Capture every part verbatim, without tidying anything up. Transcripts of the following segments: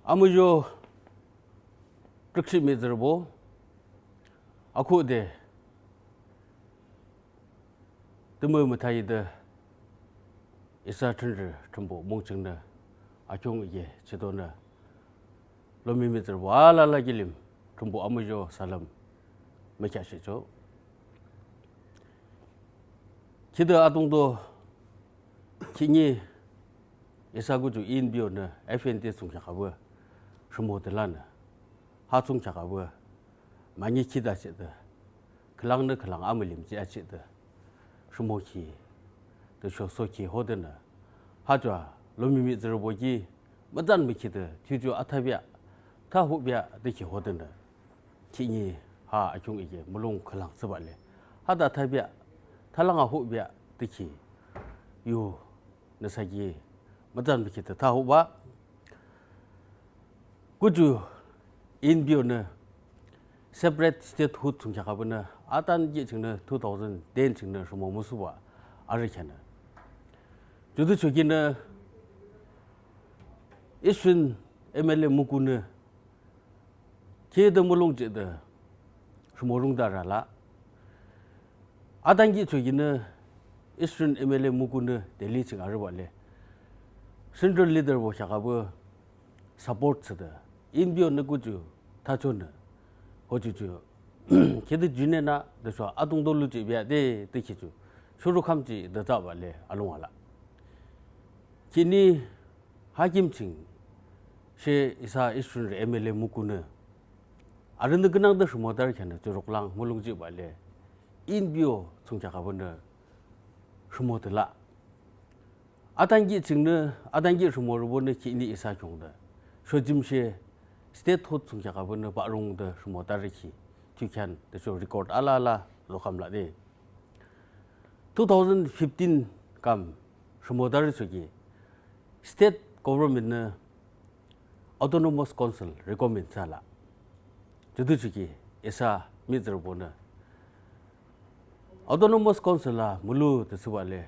Amuzho trükshih mihtsürübo, akhuhde tümü müthade isa Thrünrü Thrünpuh mung chingnü akhiung ike chidonü, lomi mihtsürübo alala kilim Thrünpuh amuzho salüm mükheahshihchoh. Khide adungto khihni isa kuju ENPOnü FNT thsungkheak abah rhimode lanü, ha thsungkheak abah manikhitachihde, khülangnü khülang amülim jihachihde rhimokhi tüsho sokhi hodenü, ha ju a lomi mihtsürübo ki mütsan mükhide thiyucho athabea, thahobeah de ki hodenü, khihni ha akhiung ike mulong khülang thsübah le, hade athabea, thalang ahobeah de ki yu nüsa ki mütsan mükhide thahobah. Kuju ENPOnü separate statehood thsungkheak abanü atanki chingnü two thousand ten chingnü rhimo müsubah arü kheanü, judüchokinü Eastern MLA mukunü khide mulong jihde rhimo rungde arü la, atanki chokinü Eastern MLA mukunü Delhi ching arübah le, central leaderbo kheak abah support thsüde ENPOnü kuju thachonü, hoju ju khide jinenü tüsho adungto lujihbea de de ki ju shorü kamjihde thsübah le alung ala. Khihni ha kim ching she isa Eastern MLA mukunü arünü künangde rhimode arü kheanü juruk lang mulong jihbah le, ENPO thsungkheak abanü rhimode la, atanki chingnü, atanki rhimorübonü khihni isa khiungde shojimshe statehood thsungkheak abanü bahrungde rhimode arü ki thiyukhean tüsho record alala zokham la de, two thousand fifteen kam rhimode arü choki state governmentnü autonomous council recommend thsüa la, judüchoki isa mihtsürübonü autonomous council a mülu de thsübah le,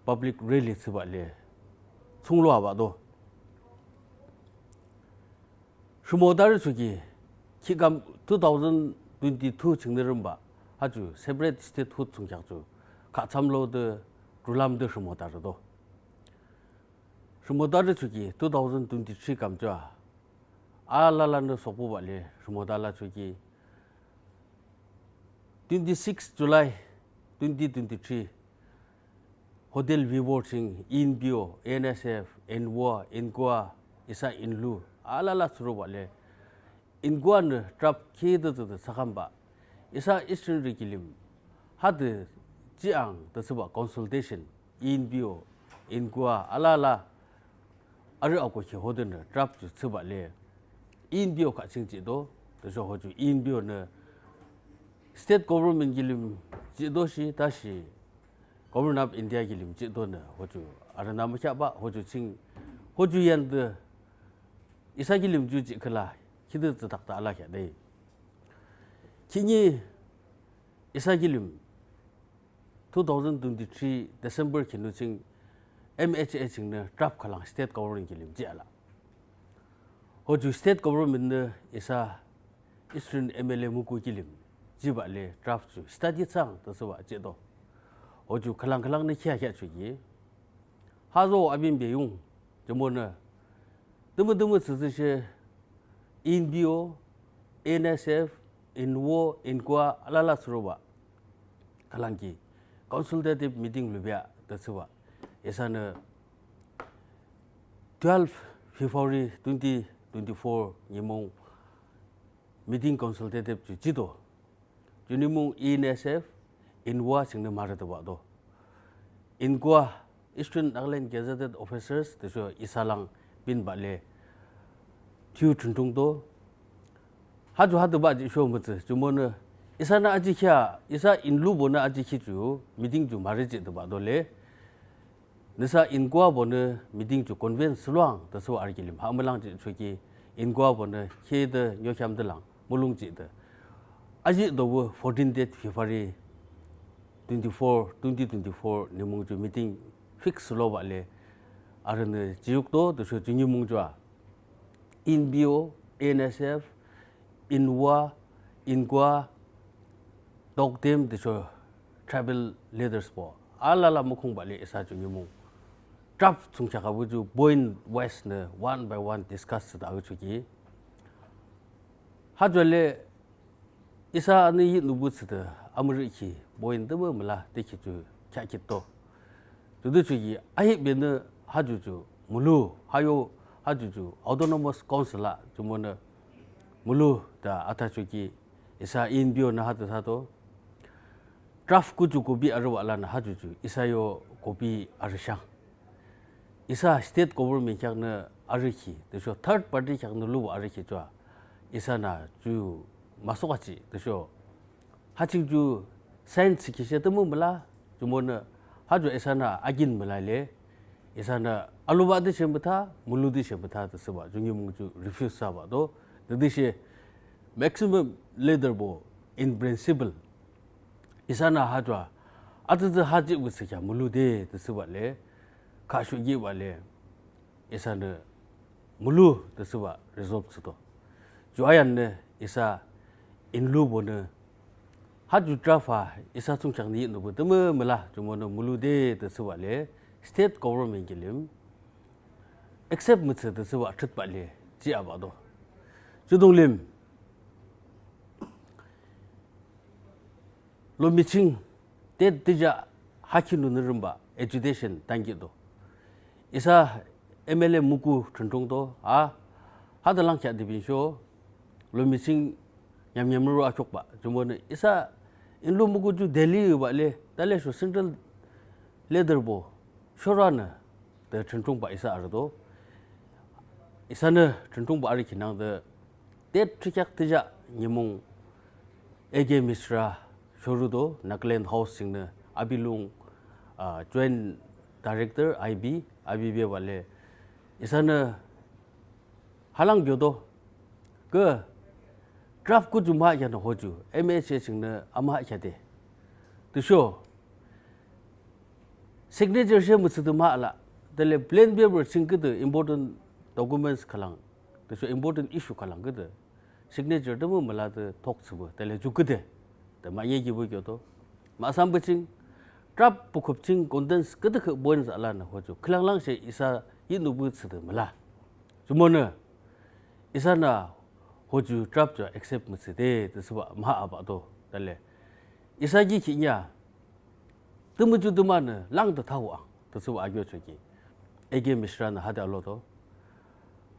public rally thsübah le, thsunglo abah do rhimode arü choki, khi kam two thousand twenty two chingnü rümbah ha ju separate statehood thsungkheak ju khah thsamlo de rulam de rhimode arü do, rhimode arü choki two thousand twenty three kam ju a alalanü sopubah le rhimode ala choki, twenty six July twenty twenty three, Hotel Vivor ching ENPO, ENSF, ENWO, ENGOA, isa ENLU alala thsürobah le, ENGOAnü draft khide thsüde thsakhambah, isa Easternrü kilim hade jiang de thsübah consultation, ENPO, ENGOA alala arü ako ki hodenü draft ju thsübah le, ENPO khah ching jihdo, tüsho hoju ENPOnü state government kilim jihdo shi tüshe Government of India kilim jihdonü hoju arünü mükheahbah, hoju ching, hoju yande isa kilim ju jihkhüla khide thsüdakde alakheah de, khihni isa kilim two thousand twenty three December khinu ching MHA chingnü draft khülang state government kilim jih ala, hoju state governmentnü isa Eastern MLA muku kilim jihbah le draft ju study thsang de thsübah jihdo, hoju khülang khülangnü kheahkheahchoki, ha zo abinbe yung, jumonü tümütümü thsüthsüshe ENPO, ENSF, ENWO, ENGOA alala thsürobah khülang ki consultative meeting lubea de thsübah isanü twelve February twenty twenty four nimung meeting consultative ju jihdo, ju nimung ENSF, ENWO chingnü marüdebah do, ENGOA, Eastern Nagaland Gazetted Officers tüsho isa lang binbah le thiyu thüntungdo, ha ju hadebah jihsho mütsü, jumonü isanü ajikhi a, isa ENLUbonü ajikhi ju meeting ju marü jihdebah do le, nüsa ENGOAbonü meeting ju convene thsüloang de thsübah arü kilim ha mülang jihchoki, ENGOAbonü khide nyokheamde lang mulong jihde ajihdo fourteen date February twenty four, twenty twenty four nimung ju meeting fix thsülobah le, arünü jiyukdo tüsho ju nimung ju a ENPO, ENSF, ENWO, ENGOA, Togdem tüsho tribal leadersbo alala mukhungbah le isa ju nimung draft thsungkheak abuh ju point wise nü one by one discuss thsüde abuh choki. Ha ju le isanü yihnubuh thsüde amürükhi point tümü müla de khi ju kheahkhittü. Tütüchoki ahihbenü ha ju ju mülu, ha yo, ha ju ju autonomous council la jumonü mülu de athachoki isa ENPO nü hade thado. Draft kuju copy arübah lanü ha ju ju isa yo copy arüshang. Isa state government kheaknü arükhi tüsho third party kheaknü lubah arükhi ju a isanü ju müsuk achih tüsho ha ching ju sign thsükhi she tümü müla, jumonü ha ju isanü akin müla le, isanü alubah de she mütha, mülu de she mütha de thsübah ju nimung ju refuse thsübah to. Tütüshe maximum leaderbo in principle isanü ha ju a atsütsü ha jihbuh thsükhi a mülu de de thsübah le, khashuhkihbah le isanü mülu de thsübah resolve thsüdo. Ju ayannü isa ENLUbonü ha ju draft a isa thsungkheaknü yihnubuh tümü müla jumonü mülu de de thsübah le state government kilim accept müthsü de thsübah thrütbah le jihabah to. Judung lim lomi ching te tüja ha khinunü rümbah agitation tankihdo. Isa MLA muku Thrüntrung to a hade lang kheah de binsho lomi ching nyamnyamrü akhiukbah jumonü isa ENLU muku ju Delhi bah le tale sho central leaderbo shoranü de Thrüntrunkbah isa arüdo. Isanü Thrüntrunkbah arükhi nangde te thrikheak tüja nimung A K Mishra shorudo Nagaland House chingnü abilung joint director I B, I B bebah le isanü halang kyodo ke draft kuju mahakheanü hoju M H A chingnü amahakheade tüsho signature she müthsüde mahala tale plain paper ching küde important documents khülang tüsho important issue khülang küde signature tümü mülade thok thsüpü tale ju küde de mahne kibuh kyodo. Mahsambe ching draft bukkhüp ching contents küdükhüh points alanü hoju khülanglangshe isa yihnubuh thsüde müla. Jumonü isanü hoju draft ju accept müthsüde de thsübah mahabah to tale isa ki khihni a tümü ju tümanü langde thaang de thsübah akiochoki A K Mishra nü hade alodo.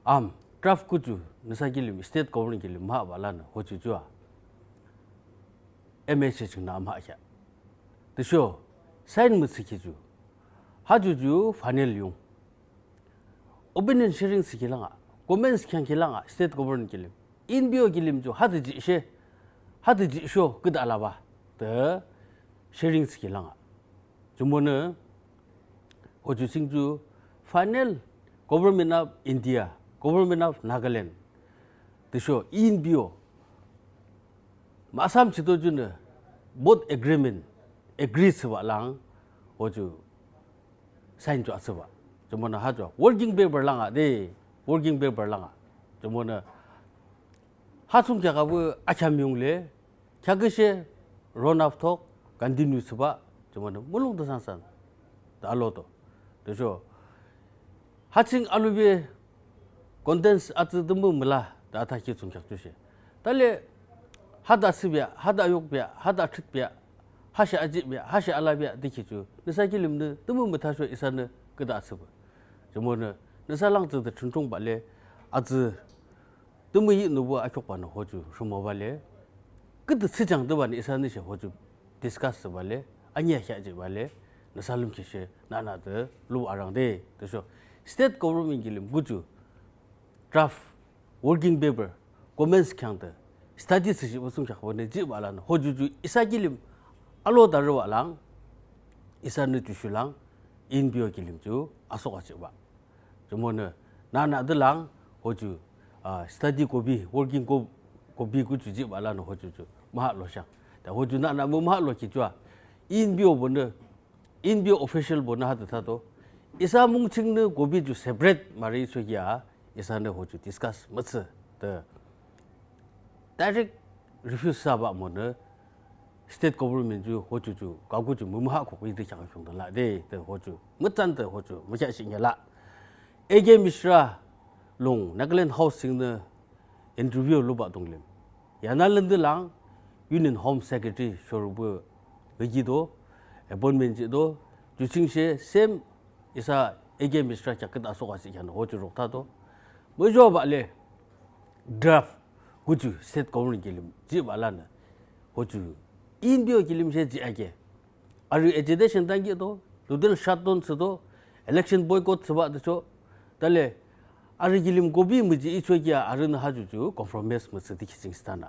Am draft kuju nüsa kilim state government kilim mahabah lanü hoju ju a M H A chingnü amahakheah tüsho sign müthsükhi ju ha ju ju final yung opinion sharing thsükhi lang a comments khiangkhi lang a state government kilim ENPO kilim ju hade jishe hade jisho küde alabah de sharing thsükhi lang a. Jumonü hoju ching ju final Government of India, Government of Nagaland tüsho ENPO mahsam chito junü both agreement agree thsübah lang hoju sign ju athsübah. Jumonü ha ju working paper lang a de working paper lang a. Jumonü ha thsungkheak abuh akheam yung le kheaküshe round of talk continue thsübah. Jumonü mulong de sansan de alodo tüsho ha ching alube contents atsü tümü müla de athakhi thsungkheak jushe tale hade athsübea, hade ayukbea, hade athrütbea, hashe ajihbea, hashe alabea de khi ju nüsa kilimnü tümü müthasho isanü küde athsüpü. Jumonü nüsa lang tsüde Thrüntrungbah le atsü tümü yihnubuh akhiukbanü hoju rhimobah le küde thsüjang de banü isanüshe hoju discuss thsübah le aniakheah jihbah le nüsa lümkhishe nanade lu arangde tüsho state government kilim kuju draft working paper comments khiungde study thsüshihpü thsungkheakbanü jihbah lanü hoju ju isa kilim alo tharübah lang isanü jushu lang ENPO kilim ju asuk ajihbah. Jumonü nanade lang hoju study copy, working copy kuju jihbah lanü hoju ju mahalo shang de hoju nana mümahalo ki ju a ENPO bonü ENPO officialbonü hade thado isa mung chingnü copy ju separate marüchoki a isanü hoju discuss mütsü de direct refuse thsübah monü state government ju hoju ju kaku ju mümühakuk ide kheakü khiungde lah de de hoju mütsan de hoju mükheahshihkhi lah. A K Mishra lung Nagaland House chingnü interview lubah dunglim, yana lündi lang Union Home Secretary shorupü ngükido, appointment jihdo, ju chingshe same isa A K Mishra kheaküt asuk achih kheanü hoju ruk thado. Muzhobah le draft kuju state government kilim jihbah lanü hoju ENPO kilim she jih ake arü agitation tankihdo, luden shutdown thsüdo, election boycott thsübah de cho. Tale arü kilim copy müjih icho kia arünü ha ju ju compromise müthsü de khi ching stanü.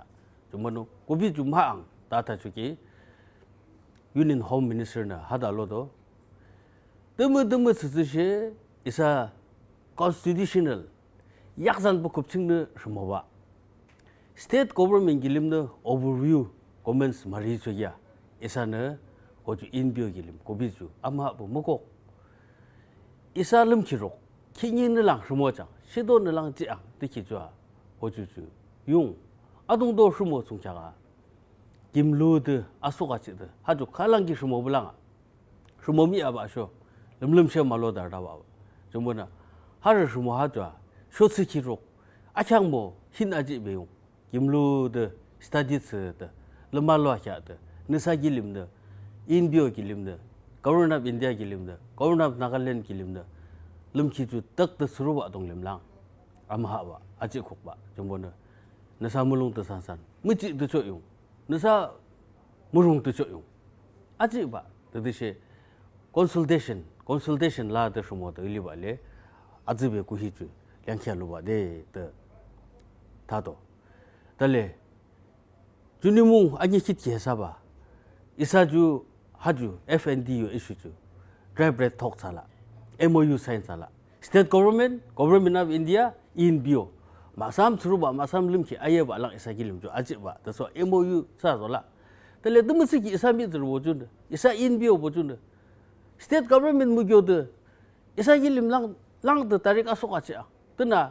Jumonü copy ju mühang tata cho ki Union Home Minister nü hada lodo. Tümü tümü thsüthsüshe isa constitutional yakzan bukhup chingnü rhimobah. State government kilimnü overview comments maricho kia isanü hoju ENPO kilim copy ju amübah mükok. Isa lümkhiruk, khihni nü lang rhimo chang, shido nü lang jihang de khi ju a hoju ju yung adungto rhimo thsungkheak a kim lude asuk achihde ha ju khülang ki rhimopü lang a rhimo mih abah sho, lümlüm she mülo de arübah. Jumonü harü rhimo ha ju a shotsü khiruk akheangmo hin ajihbe yung kim lude study thsüde lümalo akheahde nüsa kilimnü, ENPO kilimnü, Government of India kilimnü, Government of Nagaland kilimnü lümkhi ju tak de thsürobah dunglim lang amübah ajihkhukbah. Jumonü nüsa mulong de sansan müjih de cho yung, nüsa murung de cho yung ajihbah tütüshe consultation, consultation la de rhimode alibah le atsübe kuhi ju leangkhia lubah de de thado. Tale junimung anikhit ki hesaba isa ju ha ju FNT yo issue ju tripartite talk thsüla, MOU sign thsüla, state government, Government of India, ENPO mahsam thsürobah mahsam lümkhi ayebah lang isa kilim ju ajihbah de so MOU thsüsola. Tale tümütüsho ki isa mihtsürübo junü, isa ENPObo junü state government mükyo de isa kilim lang, lang de direct asuk achih a tünü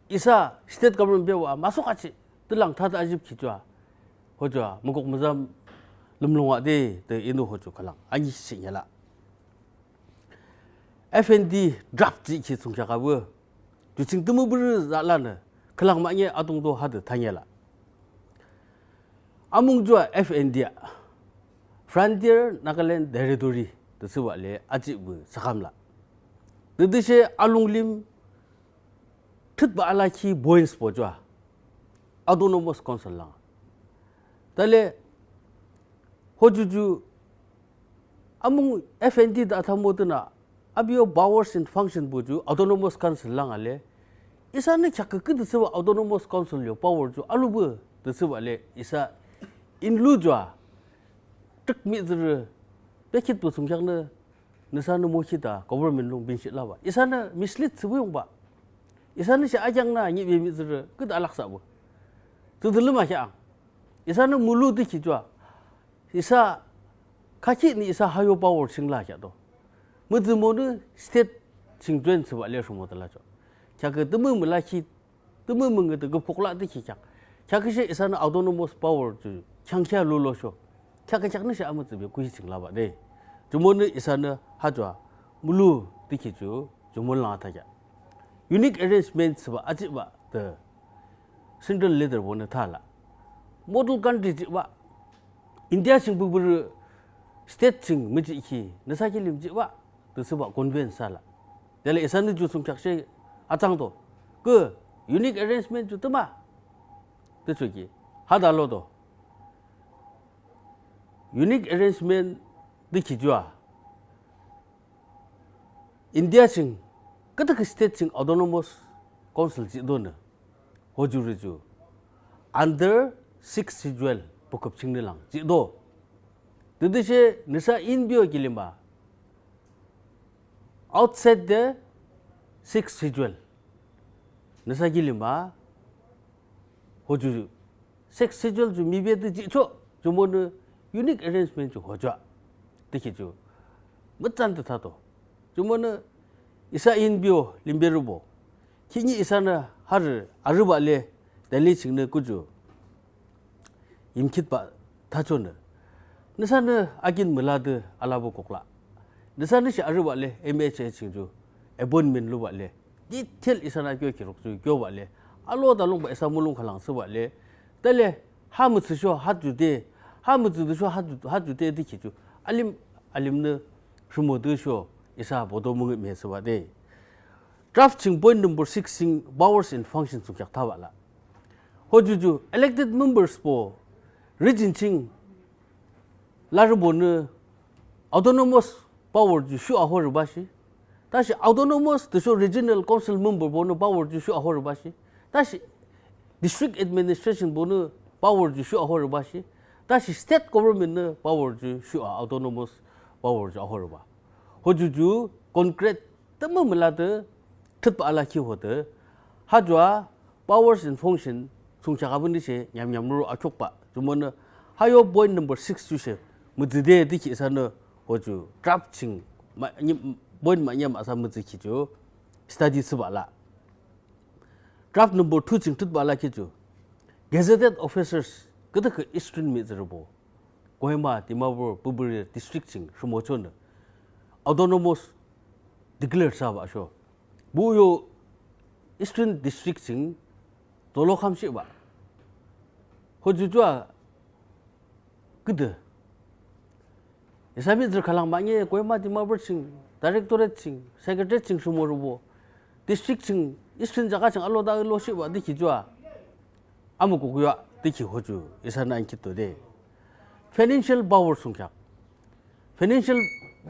isa state government bebah a müsuk achih de lang thade ajipkhi ju a hoju a mükok müzam lümlung a de de inü hoju khülang ani ching yela. FNT draft jihkhi thsungkheak a wü ju ching tümüpürü zahlanü khülang mahne adungto hade thanyela. Amung ju a FNT a, Frontier Nagaland Territory de thsübah le ajihpü thsakham la. Tütüshe alunglim thütbah alakhi points bo ju a autonomous council lang. Tale hoju ju amung FNT de athamo tünü api yo powers and function bo ju autonomous council lang a le isanü kheakü küde thsübah autonomous council yo power ju alupü de thsübah le isa ENLU ju a trük mihtsürü bekhitpü thsungkheaknü nüsanü mokhita government lung binshih labah, isanü mislead thsüpü yungba, isanü she akeangnü anihbe mihtsürü küde alaksahpü thsüde lümakheahang. Isanü mülu de khi ju a isa khakhinü isa ha yo power ching lakheahdo. Mütsümonü state ching join thsübah le rhimode lachoh. Kheakü tümü mülakhi tümü müngüde küpkhuk la de khi kheak, kheaküshe isanü autonomous power ju kheangkhea lulosho kheakü kheaknü she amütsübe kuhi ching labah de. Jumonü isanü ha ju a mülu de khi ju jumonü lang athakheah. Unique arrangement thsübah ajihbah de central leaderbonü tha la, model country jihbah, India ching püpürü state ching müjihkhi nüsa kilim jihbah de thsübah convince thsüla. Tale isanü ju thsungkheak she atsangdo, kü unique arrangement ju tümü de choki hade alodo. Unique arrangement de khi ju a India ching küdükhüh state ching autonomous council jihdonü hojurü ju under sixth schedule pükhüp chingnü lang jihdo. Tütüshe nüsa ENPO kilim a outside the sixth schedule nüsa kilim a hoju sixth schedule ju mibe de jihchoh. Jumonü unique arrangement ju hoju a de khi ju mütsande thado. Jumonü isa ENPO limberübo Khihni isanü harü arübah le, Delhi chingnü küju yimkhitbah thachonü, nüsanü akin mülade alabo kuklah. Nüsanü shi arübah le M H A ching ju appointment lubah le, detail isanü akyo kirok ju kyobah le, alo dalungbah isa mulong khülang thsübah le, tale ha mütsü sho ha ju de, ha mütsü de sho ha ju, ha ju de dikhi ju alim, alimnü rhimode sho isa boto müngühmühi thsübah de. Draft ching point number six ching powers and functions thsungkheak thabah la. Hoju ju elected membersbo region ching larübonü autonomous power ju shu ahorübah shi. Tüshe autonomous tüsho regional council memberbonü power ju shu ahorübah shi. Tüshe district administrationbonü power ju shu ahorübah shi. Tüshe state governmentnü power ju shu a autonomous power ju ahorübah. Hoju ju concrete tümü mülade thitbah alakhi hode, ha ju a powers and function thsungkheak abinüshe nyamnyamroro akhiukbah. Jumonü ha yo point number six ju she mütsüde dikhi isanü hoju draft ching ma-, nyim-, point manyam asa mütsükhi ju study thsübah la. Draft number two ching thitbah alakhi ju gazetted officers küdükhüh Eastern mihtsürübo Kohima, Dimapur, Bumibugh district ching rhimochonü autonomous declare thsübah sho, bu yo Eastern district ching zolo kamshihbah. Hoju ju a küde isa mihtsürü khülang mahne Kohima, Dimapur ching directorate ching secretariat ching rhimorübo district ching Eastern jaga ching aloda aloshihbah dikhi ju a amükuk yo a dikhi hoju isanü ankhitdo de. Financial power thsungkheak, financial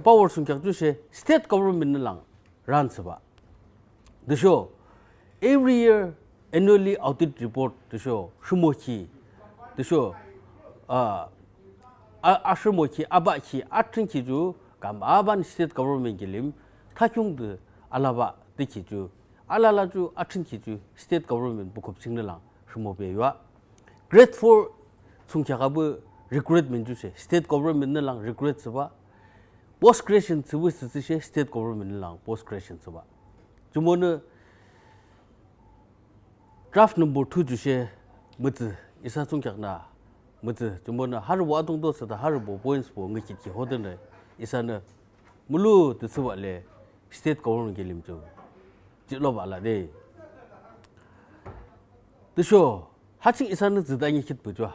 power thsungkheak ju she state governmentnü lang run thsübah. Tüsho every year annually audit report tüsho rhimokhi, tüsho a, a, arhimokhi, abahkhi, athrünkhi ju kam aban state government kilim thakhiungde alabah dikhi ju, alala ju athrünkhi ju state government bukkhüp chingnü lang rhimobe yo a. Grade four thsungkheak abuh recruitment ju she state governmentnü lang recruit thsübah. Post creation thsübuh thsüthsü she state governmentnü lang post creation thsübah. Jumonü draft number two ju she mütsü, isa thsungkheaknü mütsü. Jumonü harübo adungto thsüde harübo pointsbo ngükhitkhi hodenü isanü mülu de thsübah le state government kilim ju jihlobah la de. Tüsho ha ching isanü tsüde anikhitpü ju a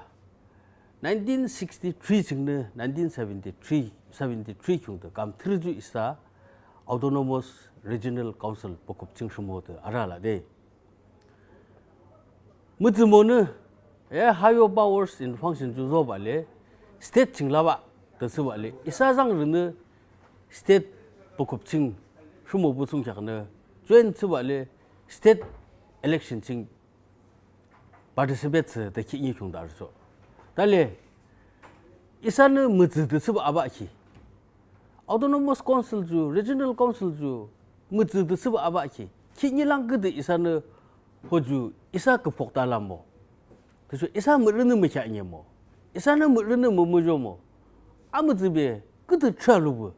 nineteen sixty-three chingnü nineteen seventy-three, seventy-three khiungde kam thürü ju isa autonomous regional council bukkhüp ching rhimode arü la de. Mütsümonü e ha yo powers and function ju zobah le state ching labah de thsübah le isa zangrünü state bukkhüp ching rhimobuh thsungkheaknü join thsübah le state election ching participate thsüde khihni khiungde arüchoh. Tale isanü mütsü de thsübah abahkhi, autonomous council ju regional council ju mütsü de thsübah abahkhi khihni lang küde isanü hoju isa küpkhukde alamo, tüsho isa mihrünü mükheahngümo, isanü mihrünü mümuzhomo, amütsübe küde thrü alupü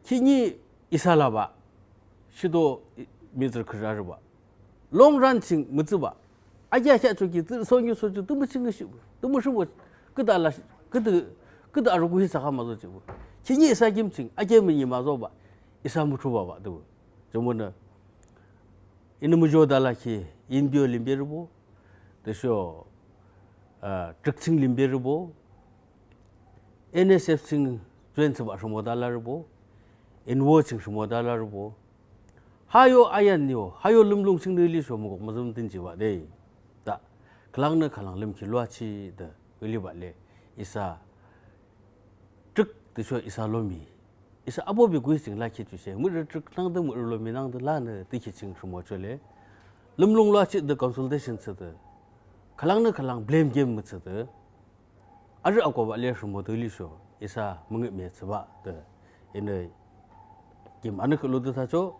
khihni isa labah, shido mihtsürü khürü arübah long run ching mütsübah. Ake akheahchoki tsührü sonyu soju tümü ching ngüshihpü, tümü rhimo, küde ala, küde, küde arü kuhi thsakhi amüzojihpü, khihni isa kim ching ake münyi amüzobah, isa müthrobah de. Jumonü inü muzhode alakhi ENPO limberübo, tüsho a trük ching limberübo, NSF ching join thsübah rhimode alarübo, ENWO ching rhimode alarübo, ha yo ayan yo ha yo lümlung chingnü lisho mukuk müzüm dünjibah de. Ta khülangnü khülang lümkhi luachih de alibah le isa trük tüsho isa lomi, isa abobe kuhi ching lakhi ju she mihrü trük nangde mihrü lomi nangde lanü dikhi ching rhimochoh le lümlung luachih de consultation thsüde khülangnü khülang blame game müthsüde arü akobah le rhimode lisho isa müngühmühi thsübah de inü kim anükhüh lude thachoh.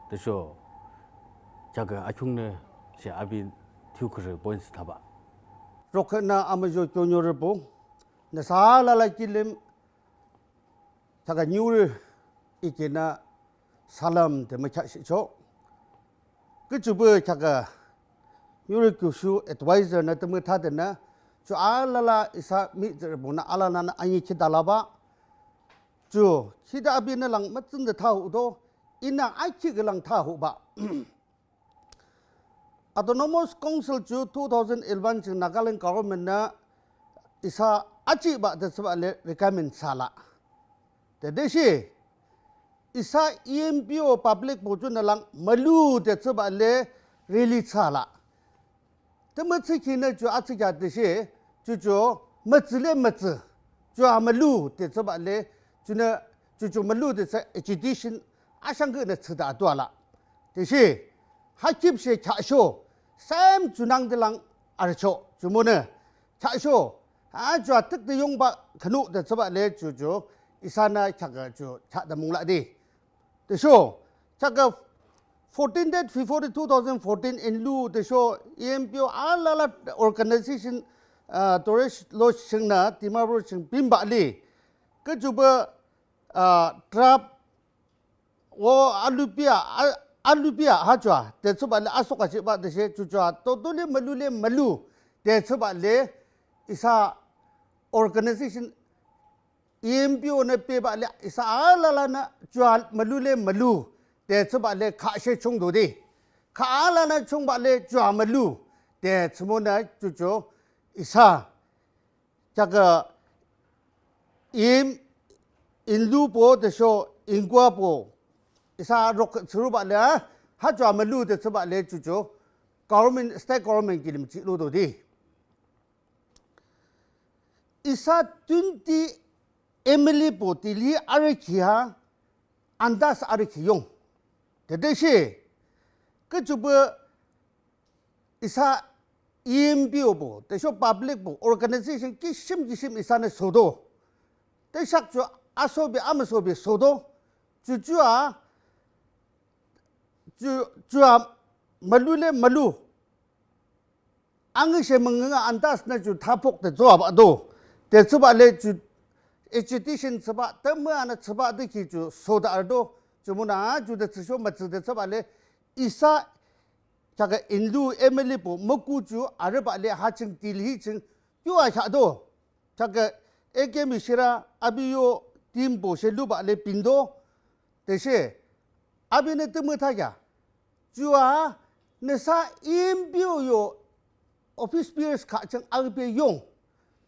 Tüsho kheakü akhiungnü she api thiyu khürü points thabah. Rukhühnü amuzho keoniorübo, nüsa alala kilim kheakü niurü ikenü salam de mükheahshihchoh. Küchubü kheakü yuri kyushu adviser nü tümü thadenü, ju alala isa mihtsürübonü alalanü anikhita labah. Ju khide abinü lang mütsünde thahuhdo, inü akhi khülang thahubah. Autonomous Council ju two thousand eleven ching Nagaland government nü isa achibah de thsübah le recommend thsülah. Tütüshe isa E N P O publicbo junü lang mülu de thsübah le release thsülah. Tümü thsükhinü ju atsü kheak tüshe, ju ju mütsü le mütsü, ju a mülu de thsübah le, junü, ju ju mülu de thsü agitation ashangkünü thsüde atoalah. Tüshe ha khipshe kheahsho, same junangde lang arüchoh, jumonü kheahsho, ha ju a thükde yungba khünu de thsübah le ju ju isanü kheakü ju kheahde munglah de. Tüsho kheakü fourteen date February two thousand fourteen inlu tüsho E N P O alala organization, uh, Tourist Lodge chingnü Dimapur ching binbah le. Küchubü, uh, draft o alubia, a-, alubia ha ju a de thsübah le asoka chibah tüshe ju ju a totally mülu le mülu de thsübah le isa organization E N P O nü bebah le isa alalanü ju a mülu le mülu de thsübah le khashe chungdo de. Kha alalanü chungbah le ju a mülu de thsümonü ju ju isa kheakü im inlubo tüsho inkuabo isa rok thsürubah le, ha ju a mülu de thsübah le ju ju government, state government kilim jihludo de. Isa twenty M L A bo Delhi arükhi ha andas arükhi yung. Tütüshe küchubü isa E N P O bo tüsho publicbo organization kishim kishim isanü sodo. Tüsho ju asobe amüsobe sodo. Ju ju a, ju, ju a mülu le mülu angüshe müngüh a andas nü ju thapok de thsübah do. De thsübah le ju agitation thsübah, tümü anü thsübah de ki ju soda arüdo. Jumonü a ju de thsüsho mütsü de thsübah le isa kheakü inlu M L A bo müku ju arübah le ha ching Delhi ching yu a kheahdo. Kheakü A K Mishra abiyo teambo she lubah le bindo. Tüshe abinü tümü thakheah. Ju a nüsa E N P O yo office bearers kha ching abe yung.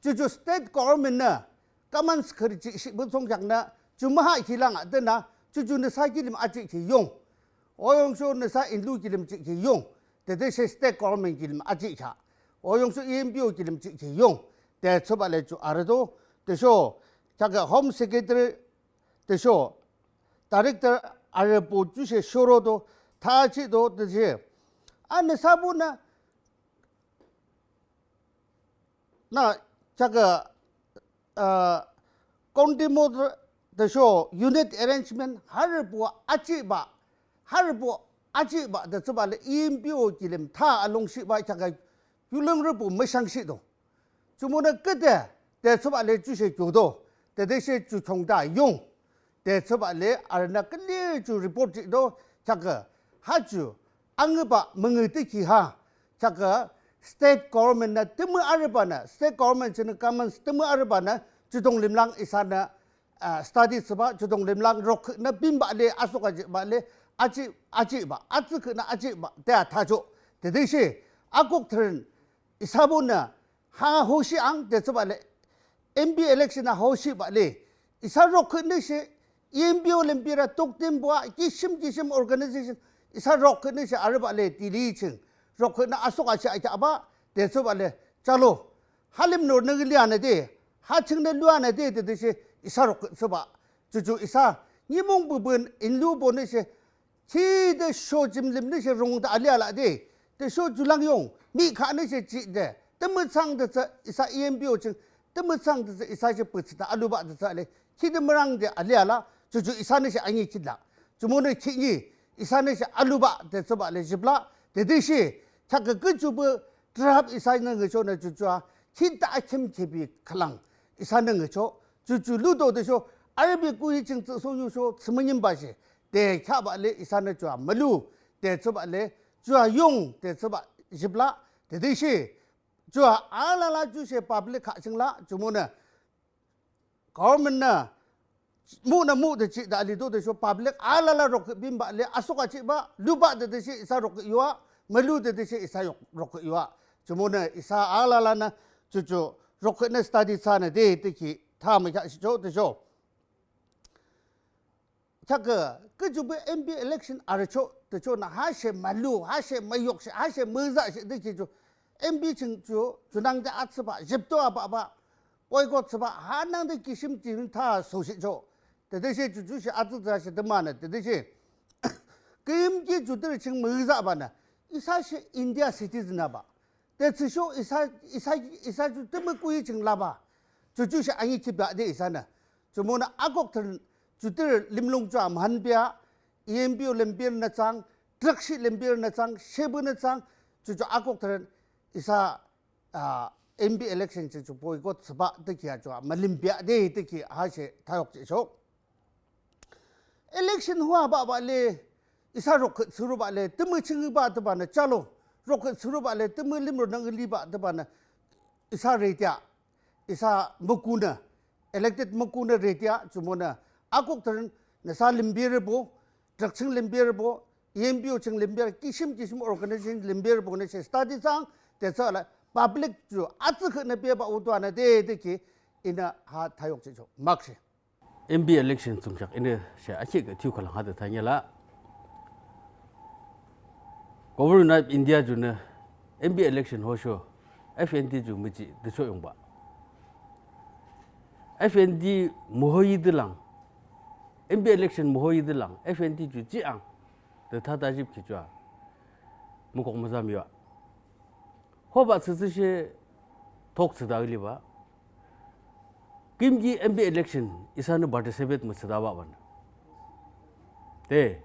Ju ju state government nü comments khürü jihshihpü thsungkheaknü ju müha khilang a denü ju ju nüsa kilim ajihkhi yung. O yungsho nüsa inlu kilim jihkhi yung. Tütüshe state government kilim ajihkhi. O yungsho E N P O kilim jihkhi yung. De thsübah le ju arüdo. Tüsho kheakü Home Secretary tüsho director arübo ju she shorodo, thachido tüshe a nüsabonü nü kheakü, uh, county mode tüsho unit arrangement harübo ajihbah, harübo ajihbah de thsübah le E N P O kilim tha alungshihbah kheakü yulungrübo müshangshido. Jumonü küde de thsübah le ju she kyodo, tütüshe ju khiungde yung. De thsübah le arünü clear ju report jihdo, kheakü ha ju angübah müngüh de ki ha, kheakü state government nü tümü arübanü, state government chingnü comments tümü arübanü ju dunglim lang isanü, uh, study thsübah, ju dunglim lang rok khürünü binbah le asoka jihbah le, aji, ajihbah, atsü khürünü ajihbah de a thachoh. Tütüshe akuk thürün isabonü ha hoshi ang de thsübah le, M P election a hoshibah le, isa rok khürünü she, E N P O lim bira tuktimbo a kishim kishim organization, isa rok khürünü she arübah le Delhi ching, rok khürünü asoka she akheahbah de thsübah le, chalo, ha lim nü nü lianü de, ha chingnü luanü de, tütüshe isa rok khürü thsübah, ju ju isa nimung bubun inlubonü she, khide sho jimlimnü she rungde aliala de. Tüsho ju lang yung, mihkhanü she jihde, tümüthsang de thsü isa E N P O ching, tümüthsang de thsü isa she pütsüde alubah de thsü le, khide mürangde aliala, ju ju isanü she anikhitlah. Jumonü khihni, isanü she alubah de thsübah le jiplah, tütüshe, kheakü küchubü draft isanü ngüchonü ju ju a, khide akhim khipi khülang, isanü ngüchoh, ju ju ludo tüsho, arübe kuhi ching thsüsho yusho thsümünimba she, de kheahbah le isanü ju a mülu, de thsübah le, ju a yung de thsübah jiplah, tütüshe ju a alala jushe public khah ching lah. Jumonü government nü muhnü muh de jihde alido de sho public alala rokhi binbah le asuk achihbah lubah de tüshe isa rokhi yua, mülu de tüshe isa yok rokhi yua. Jumonü isa alalanü ju ju rokhinü study thsüanü de tüki tha mükheahshihchoh de sho. Thakü, küju be M P election arüchoh de chonü hashe mülu, hashe müyokshih, hashe müzahshih de ki ju M P ching ju junangde atsübah jipdo abahbah boycott thsübah hanangde kishim kishim tha soshihchoh. Tütüshe ju jushe atsü thsüshe tümünü tütüshe küyimki ju thrü ching müzahbanü, isashe India citizen abah. Tüthsüsho isa, isa, isa ju tümü kuhi ching labah. Ju jushe anikhitbah de isanü. Jumonü akuk thürün ju thrü limlung ju a mühanbea, E N P O limberünü thsang, trükshih limberünü thsang, shepünü thsang, ju ju akuk thürün isa, ah, M P election ching ju boycott thsübah de ki a ju a mülimbea de de ki hashe thayuk jihchoh. Election hobah bah le, isa rokhi thsürobah le, tümü ching bah de banü, chalo, rokhi thsürobah le, tümü limro nang li bah de banü, isa ready a, isa mükunü, elected mükunü ready a, jumonü, akuk thürün, nüsa limberübo, trük ching limberübo, E N P O ching limber, kishim kishim organization limberübonü she study thsang, de thsüla, public ju atsü khehnü bebah utuanü de de ki, inü ha thayuk jihchoh, makshe. M P election thsungkheak inü she akhikhi thiyu khülang ha de thani la. Government of India junü M P election hosho F N T ju müjih de cho yungbah. F N T mühoyi de lang, M P election mühoyi de lang, F N T ju jih ang de thade jipkhi ju a mukuk müzam yua. Hobah thsüthsüshe talk thsüde alibah. Küyimki M P election isanü participate müthsüde bahbanü, de,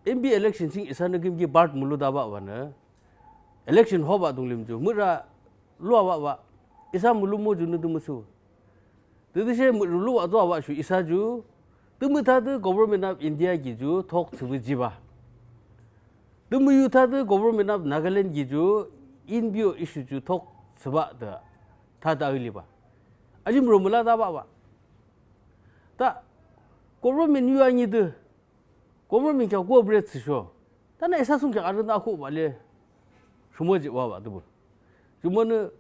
M P election ching isanü küyimki part mülude bahbanü, election hobah dunglim ju müra luabah bah. Isa mülumo junü tümü thsü. Tütüshe mülu luabah to abah shu isa ju, tümü thade Government of India ki ju talk thsübah jihbah. Tümü yu thade Government of Nagaland ki ju E N P O issue ju talk thsübah de thade alibah. Alimro mülade bahbah. Ta government yu anide, government kheak cooperate thsüsho, tanü isa thsungkheak arünü akhuhbah le, rhimo jihbah bah de bu. Jumonü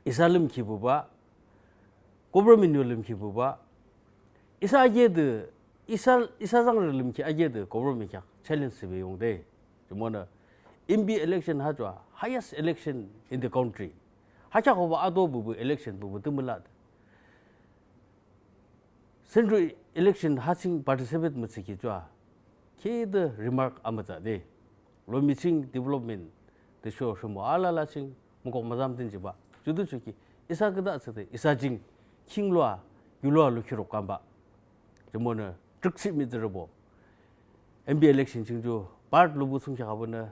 isa lümkhi buba, government yo lümkhi buba, isa ake de, isa, isa zangrü lümkhi ake de government kheak challenge thsübe yungde. Jumonü M P election ha ju a highest election in the country. Ha kheak hobah ato bubu election bubu tümü la de. Central election ha ching participate müthsükhi ju a, khide remark amütsade. Lomi ching development de sho rhimo alala ching mukuk müzam dünjibah. Jude shuki, isa küdah thsüde, isa jing, khingloa, yuloa lukhirok kambah. Jumonü, trükshih mihtsürübo M P election ching ju part lubuh thsungkheak abünü,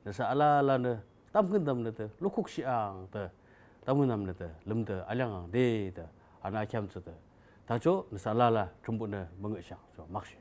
nüsa alalanü tamkhüntamnüde lukhukshih ang de, tamkhüntamnüde lümde aliang ang de de, anü akheam thsüde thachoh. Nüsa alala Thrünpuhnü müngühshang. Cho makshe.